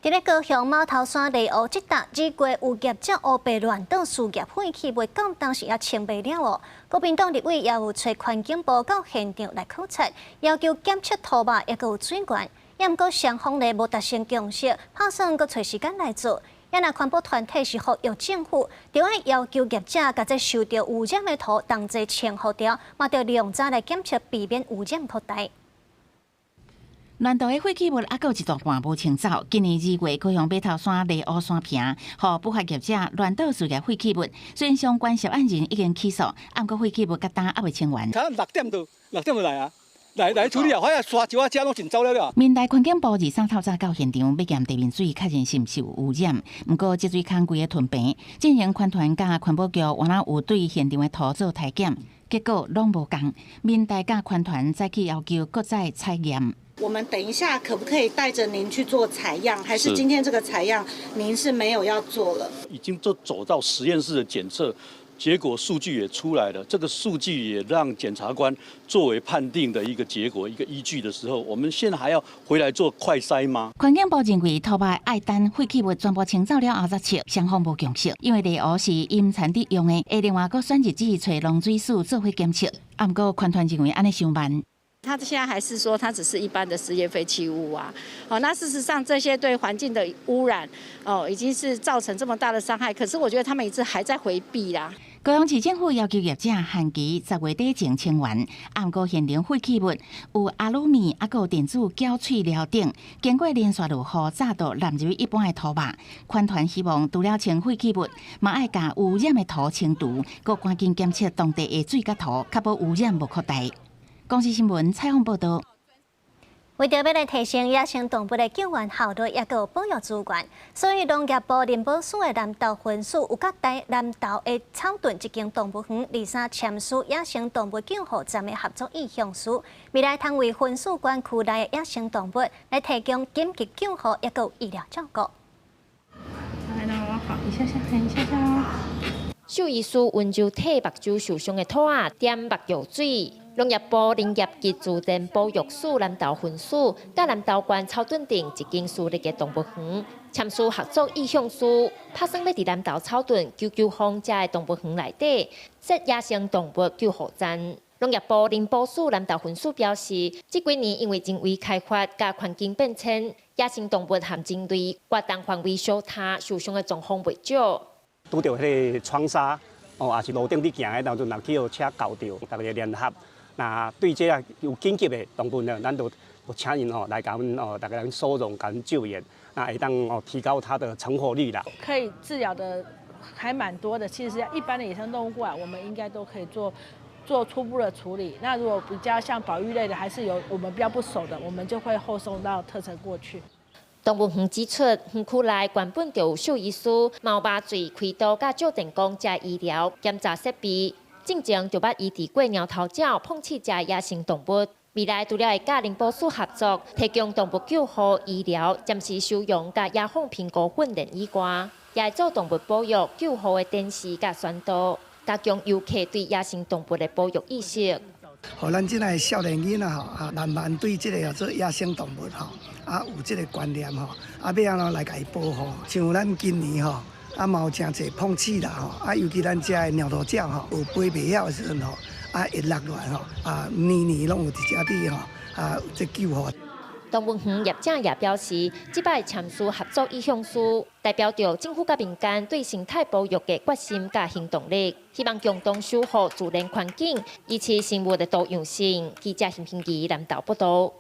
佇咧高雄貓頭山麗湖這搭，2月有業者烏白亂倒事業廢棄物，到當時猶清袂了哦。國民黨立委也有揣環境部到現場來考察，要求檢測土肉，猶閣有水源。也毋過雙方咧無達成共識，拍算閣揣時間來做。也若環保團體是呼籲政府，著愛要求業者共這受著污染的土同齊清予掉，嘛著量早來檢測，避免污染擴大。亂倒的廢棄物猶閣有一大半無清走。今年2月，高雄馬頭山麗湖山坪，予不法業者亂倒事業廢棄物。雖然相關涉案人已經起訴，毋過廢棄物佮今猶未清完。他6點多，6點就來啊，來來處理啊，反正沙石仔遮攏盡走了了。明代環境部23透早到現場，欲驗地面水，確認是毋是有污染。毋過積水坑規个囤坪，進行環團佮環保局，原來有對現場的土做篩檢，結果攏無仝。民代佮環團再去要求閣再採驗。我們等一下可不可以帶着您去做採樣？還是今天這個採樣您是沒有要做了？已經都走到實驗室的檢測，結果數據也出來了。這個數據也讓檢察官作為判定的一個結果、一個依據的時候，我們現在還要回來做快篩嗎？環境部認為土肉愛等廢棄物全部清走了後才測，雙方無共識，因為麗湖是𪜶田佇用的，會另外閣選日子揣農水署做伙檢測。啊，毋過環團認為按呢傷慢。他現在還是說，它只是一般的事業廢棄物啊。哦，那事實上這些對環境的污染，哦，已經是造成這麼大的傷害。可是我覺得他們一直還在迴避啦。高雄市政府要求業者限期10月底前清完，毋過現場廢棄物有阿魯米、猶閣有電子攪碎料等，經過連續落雨，早就納入一般的土肉。環團希望除了清廢棄物，嘛愛共污染的土清除，閣趕緊檢測當地的水佮土，確保污染無擴大。公視新聞採訪報導。為著欲來提升野生動物的救援效率，猶閣有保育資源，所以農業部林保署的南投分署有佮台南投的草屯這間動物園23簽署野生動物救護站的合作意向書，未來通為分署管區內的野生動物來提供緊急救護，猶閣有醫療照顧。來，那我好一下下，一下下。獸醫師溫柔替目睭受傷的兔仔點目藥水。農業部林業及自然保育署南投分署佮南投縣草屯鎮一間私立的動物園簽署合作意向書，拍算欲佇南投草屯九九峰遮的動物園內底設野生動物救護站。農業部林保署南投分署表示，這幾年因為人為開發佮環境變遷，野生動物和人類活動範圍相差受傷的狀況袂少。拄著彼個窗紗哦，抑是路頂佇行的當陣，若去予車轎著，逐家聯合。若對這个有緊急的動物呢，咱就請𪜶吼來共阮哦，逐家人收容、共阮救援，那會當哦提高它的成活率啦。可以治療的還蠻多的，其實一般的野生動物過來，我們應該都可以做初步的處理。那如果比較像保育類的，還是有我們比較不熟的，我們就會後送到特車過去。動物園指出，園區內原本就有獸醫師、貓麻醉、開刀、佮照電光遮醫療檢查設備。進前就捌醫治過貓頭鳥、碰刺遮野生動物。未來除了會佮林保署合作，提供動物救護、醫療、暫時收容佮野放評估訓練以外，也會做動物保育、救護的展示佮宣導，加強遊客對野生動物的保育意識。予咱這的少年囡仔吼啊，慢慢對這個叫做野生動物吼啊有這個觀念吼，啊欲按怎來共伊保護？像咱今年吼啊嘛有誠濟碰刺啦吼，啊尤其咱遮的貓頭鳥吼，有飛袂曉的時陣吼，啊會落來吼，啊年年攏有佇遮佇吼啊這救護。動物園業者也表示，這擺簽署合作意向書，代表著政府佮民間對生態保育的決心佮行動力，希望共同守護自然環境，維持生物的多樣性。記者邢平儀南投報導。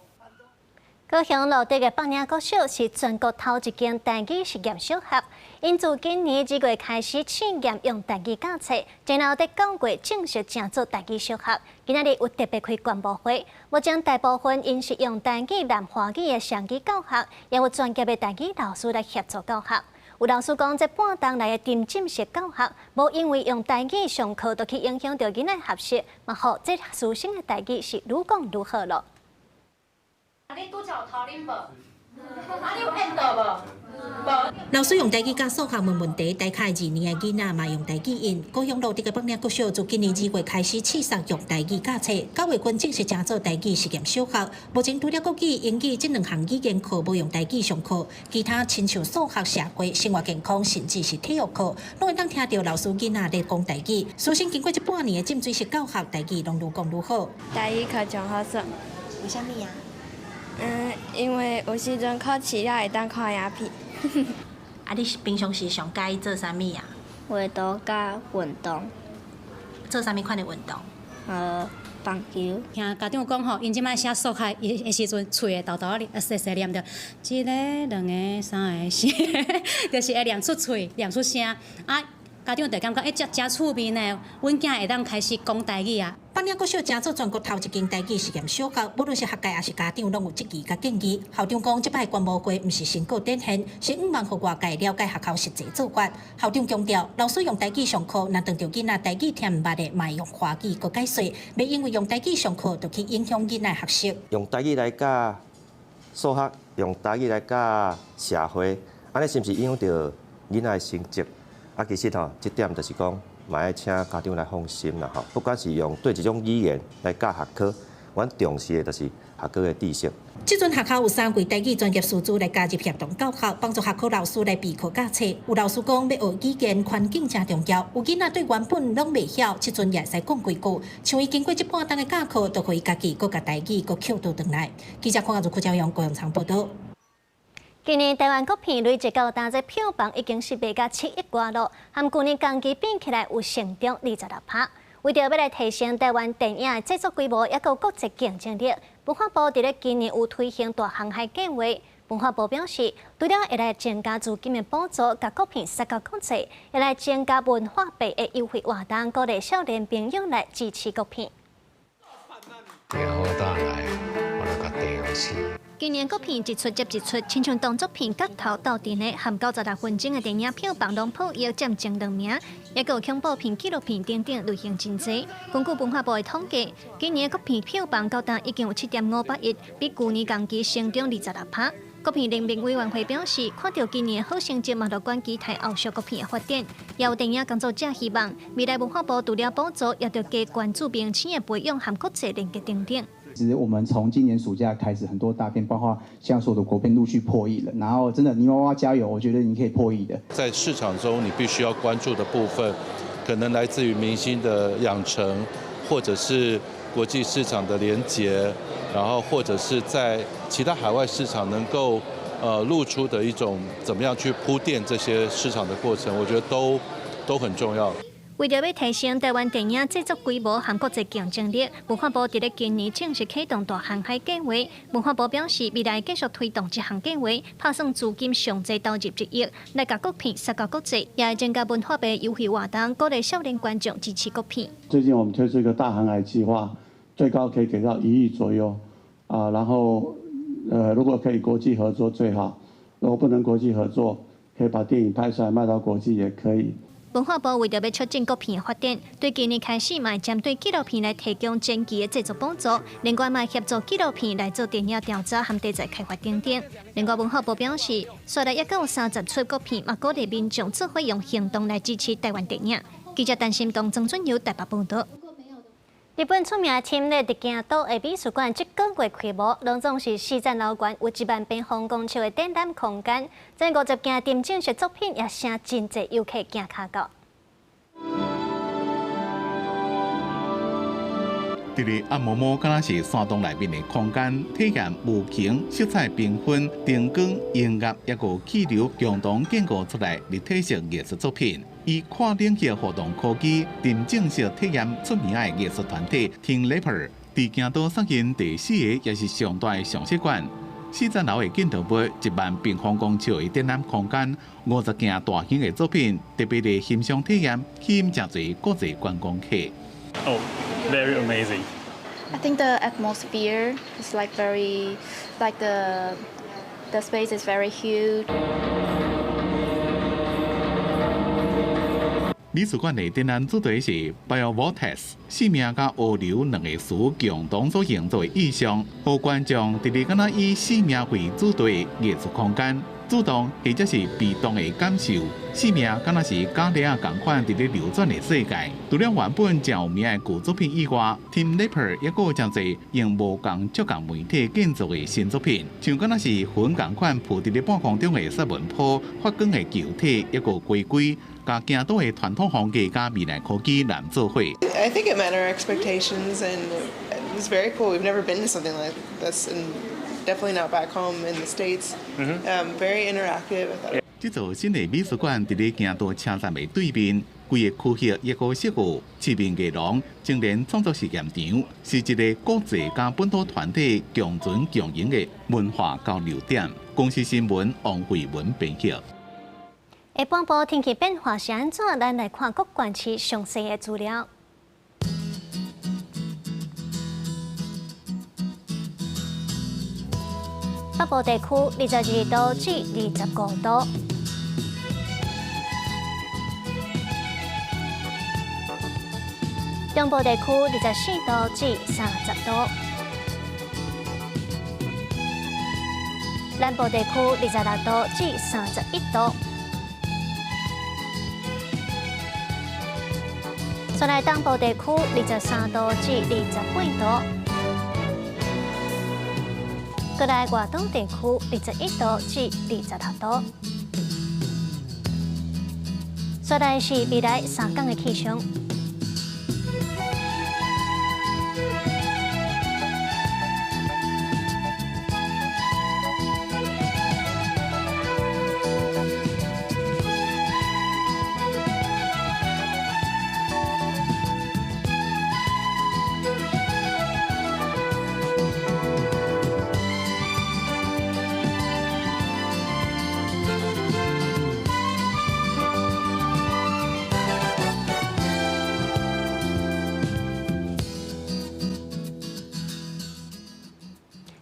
高雄蘆竹的北嶺國小是全國頭一間台語實驗小學，𪜶自今年2月開始試驗用台語教冊，然後佇9月正式成做台語小學。今仔日有特別開觀摩會，目前大部分𪜶是用台語和華語的雙語教學，也有專業的台語老師來協助教學。有老師講，這半冬來的沉浸式教學，無因為用台語上課，就去影響著囡仔學習，嘛予這師生的台語是愈講愈好囉。你拄才有頭啉無？啊，你有緣到無？無。老師用台語教數學問問題，台下二年的囡仔嘛用台語應。高雄蘆竹的北嶺國小自今年2月開始試實用台語教冊，9月份正式成做台語實驗小學。目前除了國語、英語這兩項語言課無用台語上課，其他親像數學、社會、生活健康，甚至是體育課，攏會當聽著老師囡仔咧講台語。師生經過這半年的浸水式教學，台語攏愈講愈好。台語課真好耍。為啥物啊？因為有時陣考試了會當看影片。啊，你平常時上佮意做啥物啊？畫圖佮運動。做啥物款的運動？棒球。聽家長講吼，𪜶這擺寫數學的時陣，喙會沓沓仔細細念著，一個、兩個、三個、四個，就是會念出喙，念出聲啊。家長就感覺欸，遮誠趣味呢，阮囝會當開始講台語啊。北嶺國小成做全國頭一間台語實驗小學，無論是學界抑是家長，攏有質疑佮建議。校長講，這擺觀摩會毋是成果展現，是向望予外界了解學校實際做法。校長強調，老師用台語上課，若當著囡仔台語聽毋捌的，嘛會用華語閣解說，袂因為用台語上課，就去影響囡仔學習。用台語來教數學，用台語來教社會，按呢是毋是影響著囡仔的成績？啊，其實吼，這點就是講，嘛愛請家長來放心啦吼。不管是用佗一種語言來教學科，阮重視的就是學科的知識。這陣學校有三位台語專業師資來加入協同教學，幫助學科老師來備課教冊。有老師講，欲學語言環境誠重要。有囡仔對原本攏袂曉，這陣也會使講幾句。像伊經過這半冬的教課，就予伊家己閣共台語閣抾倒轉來。記者鄺亞如、柯昭陽、高永昌報導。今年台灣國片累計到今這票房已經是賣甲7億外囉，和舊年同期比起來有成長26%。為著欲來提升台灣電影的製作規模，抑閣國際競爭力，文化部佇咧今年有推行大航海計畫。文化部表示，除了會來增加資金的補助，共國片殺到國際，會來增加文化幣的優惠活動，鼓勵少年朋友來支持國片。我倒來，我來共地死。今年國片一出接一出，親像動作片角頭鬥陣的，含96分鐘的電影票房攏破億，佔前兩名，抑閣有恐怖片、紀錄片等等類型真濟。根據文化部的統計，今年國片票房到今已經有7.58億，比舊年同期成長26%。國片聯盟委員會表示，看著今年好成績，嘛樂觀期待後續國片的發展。也有電影工作者希望，未來文化部除了補助，也著加關注明星的培養和國際連結等等。其實我們從今年暑假開始，很多大片，包括像所有的國片陸續破億了。然後真的泥娃娃加油，我覺得你可以破億的。在市場中，你必須要關注的部分，可能來自於明星的養成，或者是國際市場的連結，然後或者是在其他海外市場能夠露出的一種怎麼樣去鋪墊這些市場的過程，我覺得都很重要。為著欲提升台灣電影製作規模和國際競爭力，文化部佇咧今年正式啟動大航海計畫。文化部表示，未來繼續推動這項計劃，拍算資金上濟投入1億，來共國片殺到國際，也會增加文化幣優惠活動，鼓勵少年觀眾支持國片。最近我們推出一個大航海計劃，最高可以給到1億左右，啊，然後，如果可以國際合作最好，如果不能國際合作，可以把電影拍出來賣到國際也可以。文化部為著欲促進國片的發展，對今年開始嘛會針對紀錄片來提供前期的製作補助，另外嘛協助紀錄片來做電影調查和題材開發等等。另外文化部表示，紲來抑閣有30出國片，嘛鼓勵民眾做伙用行動來支持台灣電影。記者陳心東、曾俊友台北報導。日本出名 teamLab 佇京都的美術館，這個月開幕，攏總是四層樓懸，有1萬平方公尺的展覽空間，這50件沉浸式作品也吸真濟遊客行跤到。佇咧暗摸摸，敢若是山洞內面的空間，體驗無窮色彩繽紛、燈光、音樂，抑閣氣流共同建構出來立體式藝術作品。以跨領域互動科技、沉浸式體驗出名的藝術團體 teamLab，佇京都設𪜶第四个也是上大的常設館。四層樓的建築物，1萬平方公尺的展覽空間，50件大型的作品，特別的欣賞體驗，吸引誠濟國際觀光客。 Oh, very amazing. I think the atmosphere is like very, like the space is very huge. 美術館的展覽主題是 Biovortex，生命佮河流兩個詞共同所營造的意象，予觀眾佇咧敢若以生命為主題的藝術空間，主動或者是被動的感受，生命敢若是咖喱仔仝款佇咧流轉的世界。除了原本誠有名的舊作品以外，teamLab 抑閣有誠濟用無仝觸覺媒體建造的新作品，像敢若是雲仝款浮佇咧半空中的雪紋波、發光的球體，抑閣龜龜，共京都的傳統風格佮未來科技來做伙。 I think it met our expectations and it was very cool. We've never been to something like this and definitely not back home in the States. Very interactive. 這座新的美術館佇咧京都車站的對面，規个區域抑閣設有市民藝廊、青年創作實驗場，是一个國際佮本土團體共存共榮的文化交流點。公視新聞王慧文編譯。下半晡天氣變化是按怎？咱來看各縣市詳細的資料。北部地區22度至25度。中部地區24度至30度。南部地區26度至31度。再來東部地區23度至28度。過來外島地區21度至26度。再來是未來3天的氣象。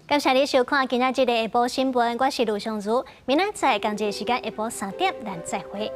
感謝你收看今仔日的下晡新聞，我是盧尚如，明仔載仝一个時間下晡3點，咱再會。